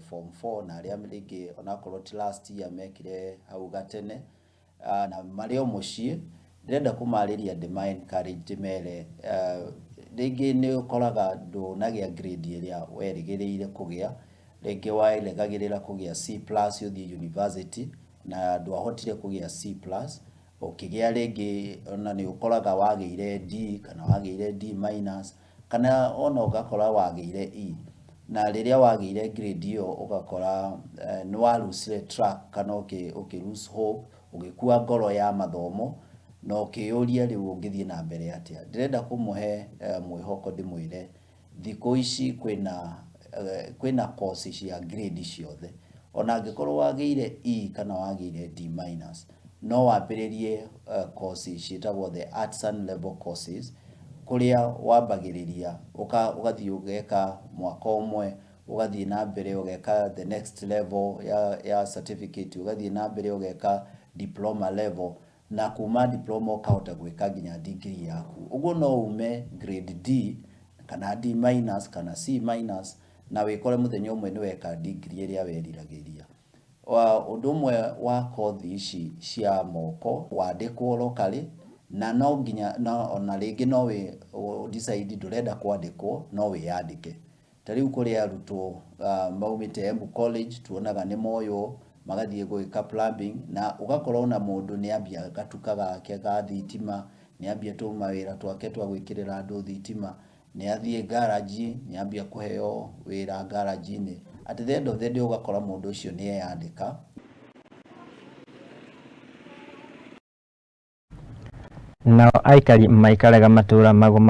form 4 na arĩa rĩngĩ onakorwo ti last year mekire hau gatene na marĩ o mũciĩ, ndĩrenda kũmarĩria ndĩma encourage ndĩmere rĩngĩ nĩ ũkoraga ndũnagĩa grade ĩrĩa werĩgĩrĩire kũgĩa, rĩngĩ werĩgagĩrĩra kũgĩa C plus ũthiĩ university na ndwahotire kũgĩa C plus, ũkĩgĩa rĩngĩ ona nĩ ũkoraga wagĩire D kana wagĩire D minus kana ona ũgakora wagĩire E. Na rĩrĩa wagĩire grade ĩyo ũgakora nĩ wa lose track kana ũkĩ lose hope, ũgĩkua ngoro ya mathomo na ũkĩyũria rĩu ũngĩthiĩ na mbere atĩa. Ndĩrenda kũmũhe mwĩhoko ndĩmwĩre thikũ ici kwĩna kwĩna course cia grade ciothe. Ona angĩkorwo wagĩire E kana wagĩire D minus, no wambĩrĩrie course ciĩtagwo the artisan level courses, kũrĩa wambagĩrĩria ũgathiĩ ũgeka mwaka ũmwe, ũgathiĩ na mbere ũgeka the next level ya certificate, ũgathiĩ na mbere ũgeka diploma level, na kuma diploma ũkahota gwĩka nginya degree yaku. Ũguo no ume grade D kana D minus kana C minus na wĩkore mũthenya ũmwe nĩ weka degree ĩrĩa weriragĩria. Ũndũ ũmwe wa kothi ici cia moko wandĩkwo locally, na no nginya ona rĩngĩ no wĩ decide ndũrenda kwandĩkwo, no wĩyandĩke. Ta rĩu kũrĩ arutwo maumĩte Embu College tuonaga nĩ moywo magathiĩ gwĩka plumbing, na ũgakora ona mũndũ nĩ ambia gatuka gake ga thitima, nĩ ambia tũmawĩra twake twa gwĩkĩrĩra andũ thitima, nĩ athiĩ garage, nĩ ambia kũheo wĩra garage-inĩ. At the end of the day ũgakora mũndũ ũcio nĩ eyandĩka. Nao aikari maikaraga matũra magoma.